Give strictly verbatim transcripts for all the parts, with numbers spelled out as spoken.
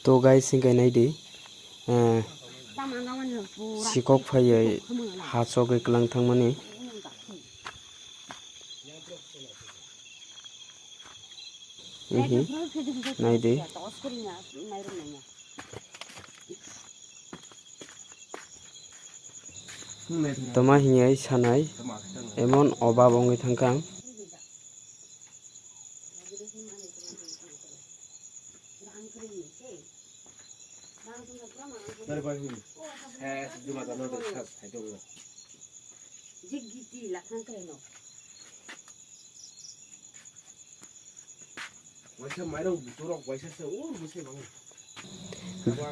To guys, hingke nai di, eh, sikok phaiye ha chogwi kwlang thangmani. Ihi, nai di. Toma hingye sanai, emon obab wngwi thangkang.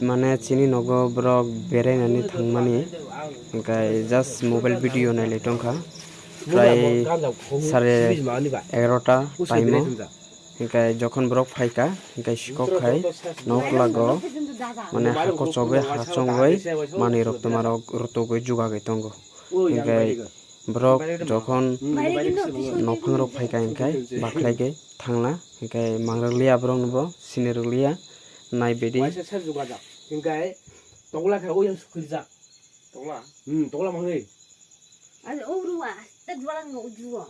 Mane chini nogo borok berainani thangmani, hingke just mobile video nailai tongkha, prai sare egarota time o, hingke jokhon borok phaikha, hingke sikok khai nok lago, mane hako chogwi ha chongwi manwi rok toma rok rotogwi jugagwi tongo, hingke borok jokhon nokphang rok phaikha hingke bakhlaigwi thangla, hingke mangrwkliya borok no bo sinirwkliya nai bedi. Waisa ser jugajak, hingke tokla khe o yang sukhirijak. Tokla? Hmm, tokla mangni. Ani o ruwa, aste jualang no ujuo.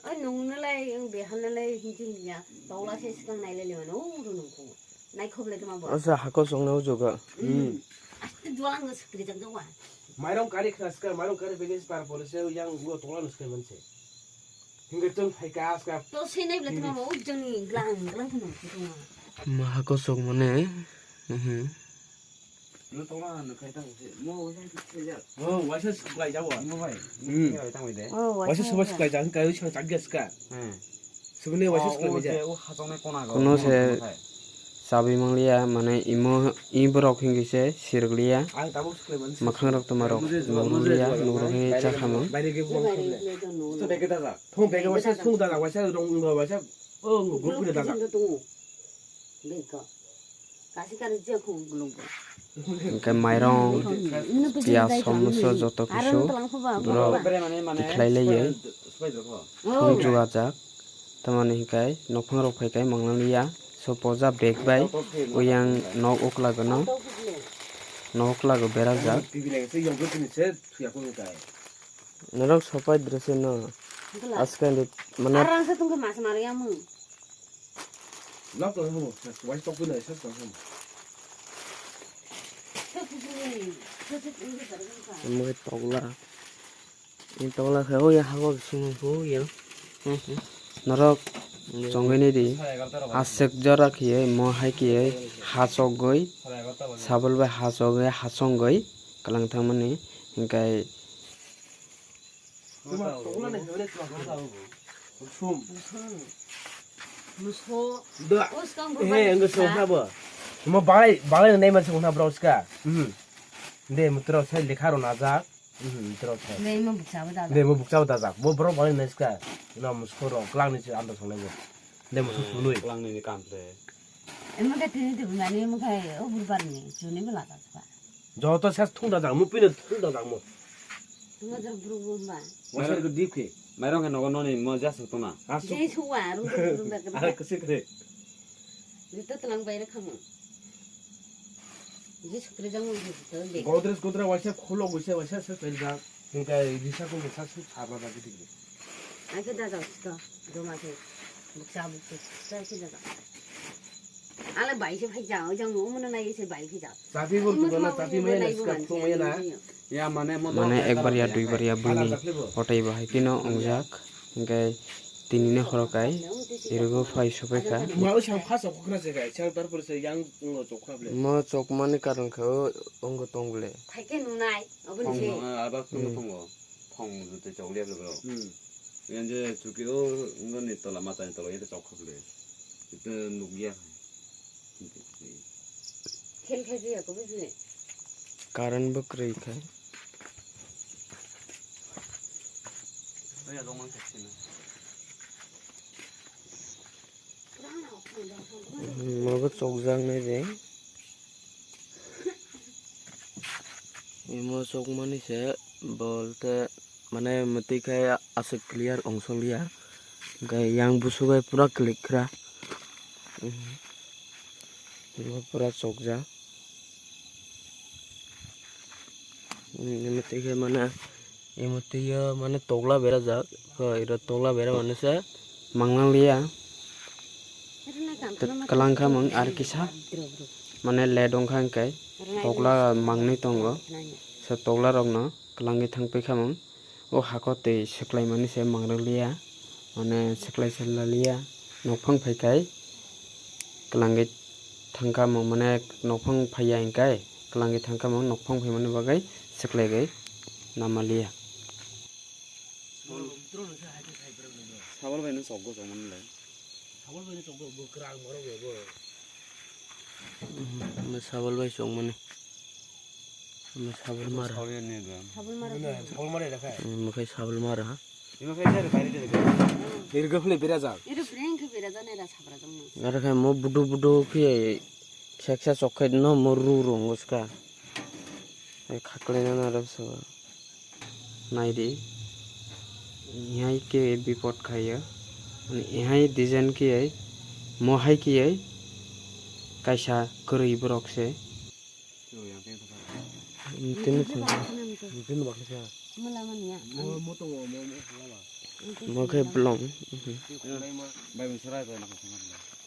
Oi nung nalai, ang behan nalai, hinti hinya, tokla se sikang nailai lemano, o ru nungkho. Naikhob le toma bo. Asa hako songna ujuga. Hmm. Aste jualang no sukhirijak jawa. Mairong kari khna sikar, mairong kari bege sipar pore se yang uo tokla no sikai manse. Hingke chwng phaikha aska. To swi nai bwle tongma bo ujang ni glang glang phano tongma. Ma hako sok mane. Mhm. No tongma no khai tang se. Mo waisa se khai ja. Oh, waisa se khai ja wa. Mo bai. Hmm. Khai tang bai de. Oh, waisa se khai ja, khai u chang chak ga ska. Hmm. Sugune waisa se khai ja. O hachong nai kona go. Kono se chabi mangliya, mane imo, i borok hingke se sirikliya. Ang tabuk se khai man se. Makhang rok toma rok nurliya, nurok he chakhamang. Baire ge bom khamle. To bege da da. Thung bege waisa thung dada, waisa rong wngkha, waisa o gupre dada. Hingke mairong, piyaj, somoso joto kisu borok tikhlai laiye thung jugajak. Tamoni hingke nokphang rok phaikai mangliya, so poja bag bai oyang nok ukla gano, nok ukla go berajak. Norok sopai drese no. Bwla. Askandi mane. Arang sa tungkha mas mari amu. Nok tong hamu, wai tok pina sa tong hamu. Mo tokla. Ni tokla khe o ya hago sung ko ya. Norok chongwi nai di. Aswk jora khiye mo hai khiye ha chogwi. Sabul bai ha chogwi ha chongwi kwlang thangmani. Hingkai Tuma tokla ni hwnwi tuma tokla bo. Sum. Muso. Da. O skang bo. He, ang so ha bo. Mo balai, balai nai man sung ha bro ska. Mhm. De mutro sai lekha ro na ja. Mhm, mutro sai. Nei mo buksa bo da. De mo buksa bo da ja. Bo bro balai nai ska. Na musko ro klang ni ando song nai bo. De muso sunui. Klang ni kam te. Emo khe tini twi bumani emo khe o burbar ni chuni bwla ka kha. Joto ses thung da jang mo pino thung da jang mo. Tuma jor bru bumba. Waisa ko dip khe. Mairong khe nogo noni mo jas tona. Asu. Jai suwa ru ru da ka. Ara kse kre. Jito tlang bai ra khamo. Ji sukri jang mo jito be. Godrej godra waisa khulo waisa waisa se pel jang. Hingke risa kung kisa suk sarna jagwi twi. Ai khe dajak sito, joma khe. Bukcha bukcha, khe dajak. Ale bai se phai ja, ojang no umuna nai se bai phai ja. Chapi bo tubana, chapi maya na, ska thung maya na. Ya mane mo. Mane ekbar ya duibar ya buini hotai bo hai phino ongjak. Hingke tini ni horo kai, irugo phai sopai kha. Ma o sang phasa khokra se kai, sang tarpor se yang ngo chokra ble. Mo chokmani karon khe o ongo tong ble. Phaikhe nunai, oboni se. Abak tong tongo. Thong tei chok liya bro. Hmm. Yang je chuki o ngoni tola mata ni tola ita chok khok le. Ita nukya. Khel khe je ko bujne. Karan bo kroi kha. Oya dong man khe na. Mobo chokjak nai de. Imo chokmani se bol te mane mwtwi khe aswk clear ongsoliya. Hwnkhe yang busu bai pura kwlwikhwra. Bo pura chokjak. Hmm, imo twi khe mane, imo twi o mane tokla berajak. Hoi, iro tokla bera mane se mangna liya. Kwlang kha mung ar kisa mane let wngkha hwnkhe tokla mangni tongo. Se tokla rokno kwlangwi thangpi kha mung. O hako twi swklaimani se mangrwkliya, mane swklai se laliya, nokphang phaikai kwlangwi thangkha mung, mane nokphang phaiya hwnkhe kwlangwi thangkha mung, nokphang phaimani bagwi swklaigwi namaliya. Sabal bai no chokgo chongmani le. Sabal bai no chokgo, bo kwrang borok bo. Sabal bai chongmani. Sabal mara. Sabal mara. Sabal mara da khai. Imo khai sabal mara ha. Imo khai jare bari jare. Irga phule bera jang. Iro breng khe bera jang ne da sabra jang no. Ara khai mo budu budu khe kheksa chok khai no mo ru ru ngoska. Ai khakle na na rab sa. Naidi. Ihai khe bipot khaiya. Ihai design khe mo hai khe kaisa kwrwi borok se. Tini thang. Tini baksa. Mo khe blong.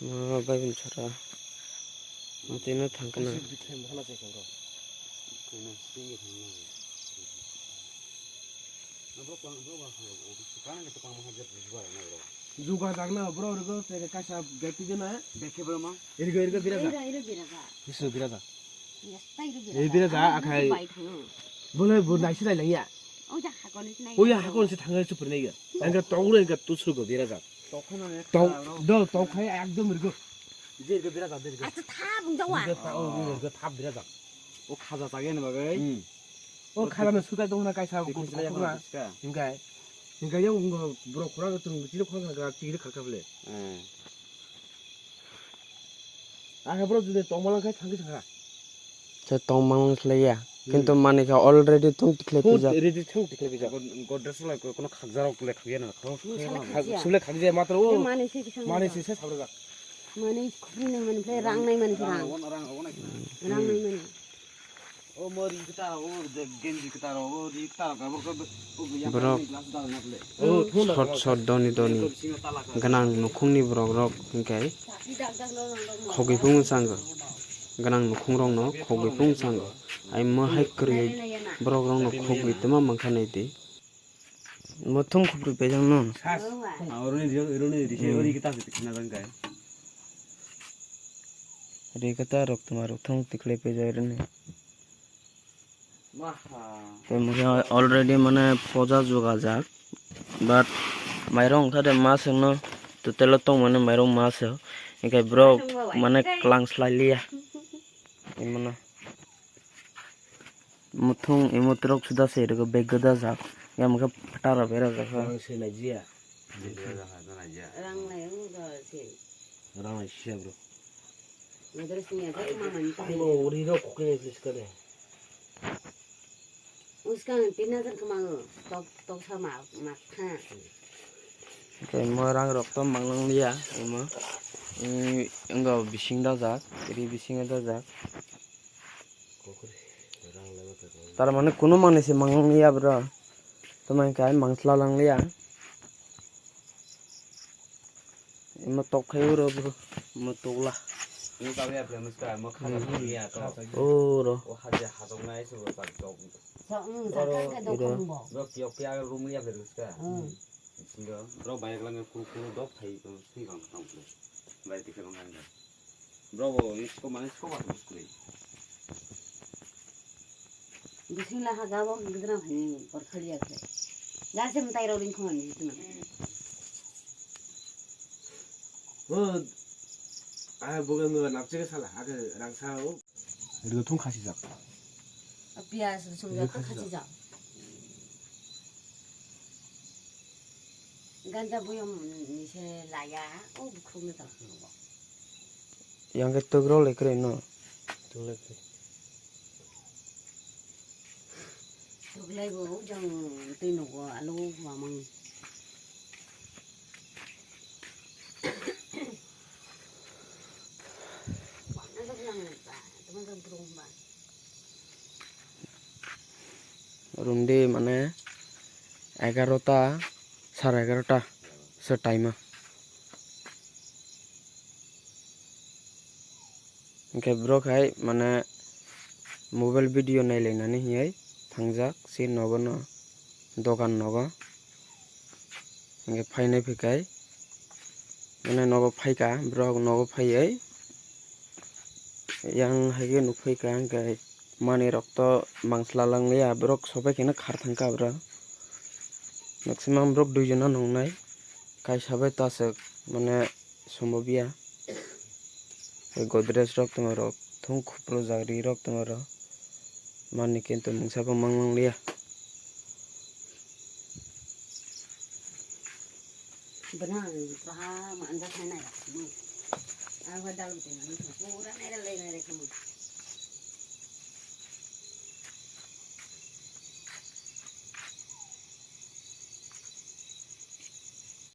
Mo bai bin chara. Mo tini thang kana. Juga dagna bro rego tege kaisa beti jena. Beti bro ma. Irgo irgo biraja. Ira, ira biraja. Isu biraja. Yastai ira biraja. Ei biraja akhai. Bai thango. Bole bu naisi lai langya. O ja hakon si nai. O ya hakon si thangai chupur nai ga. Anga tongro anga tu sugo biraja. Tokhono ne. Tong do tongkhai ekdom irgo. Je irgo biraja de irgo. Acha thap wng jawa. Irgo ta o irgo thap biraja. O khaja chageni bagwi. Hmm. O khaja no sutai tongna kaisa. Picnic chaya khokna. Hingai. Hingai yang borok khura tung chiri khura ga chiri khakha bole. Hmm. Akhe bro jodi tongma lang khai thangwi thangkha. Se tongma lang khlaiya. Hmm. Kintu manwi kha already thung tikhlai pijak. Ready thung tikhlai pijak. Godres lai kono khakjarok le khakya na. Khak-, sule khakjaya matro o. Manwi se kisang. Manwi se se sabra jak. Manwi khuri nai manwi khlai rang nai manwi khlai rang. Rang nai manwi. Borok short short doni doni gwnang nukhungni borok rok hinkhe khogwi phung chango, gwnang nukhung rokno khogwi phung chango, ai mo hai kwrwi borok rokno khogwi tongma mankha nai di. Muthung khukri pejang no. Sas. Oroni rio, oroni ri se ori kita se khina jang kai. Ri kata rok tuma rok thung tikle pejai rene. Maha. Te mukhe already mane poja jugajak. But mairong kha de ma sengno total o tong mane mairong ma se. Hinkhe bro mane klang slai liya. Imana. Muthung imo trok suda se rwgo bag gada jak. Yang mukhe phataro berajak ha. Rang se nai jiya. Rang nai ang do se. Rang nai siya bro. Model sini aja mama ni. Ang bo uri rok kukui nai please kade. Uskang tin hajar kemang tok tok sama mak ha. Tei mo rang rok to mang nang liya imo. Wngkha bising dajak, ri bisingo dajak. Tar mane kunu manwi se mang nang liya bro. Tamo hinkhe ai mang sla lang liya. Imo tok khai uro bro. Imo tokla. Imo tabya bro, muska, imo khaja liya to. Uro. O haja hajok nai se bo tak tok. Uro. Bro, kiyok kiyok room liya bro, muska. Singo, bro, bayek lang kuru kuru dok thai, sui bang tang kuru. Bai tikhe bang hang. Bro, bo, isko mane isko ba muskri. Bising la ha gabo gidra hani por khali akhe. Gase mtai ro ring khon ni tuna. O, a boga mi napche ke sala, ake rangsa o. Rwthung khasijak. Piyaj rwthung rwthung khasijak. Khasijak. Ganja buyom ni se laya, o bukhuk ni tong. Yang ke tugro le kre no. Tugro le kre. Tuglai bo jang twi nugo alu mamang. Rumdi mane egarota, sare egarota se time o. Hingke borok hai mane mobile video nailainani hinwi thangjak se nogo no, dogan nogo. Hingke phainai phikai mane nogo phaika, borok nogo phaiwi yang haikhe nukphaika, hingke manwi rok to mangsla langliya, borok sobai kheno khar thangkha borok. Maximum borok duijono nungnai, kaisa bai ta aswk mane sombobya. Tei Godrej rok tongmarok, thung khupru jagri rok tongmarok. Manni kintu mungsa bo mang mangliya. Bwna ang kaham anja khainai. Ang ba dal bwtwi nang pura nai ralai nai rek.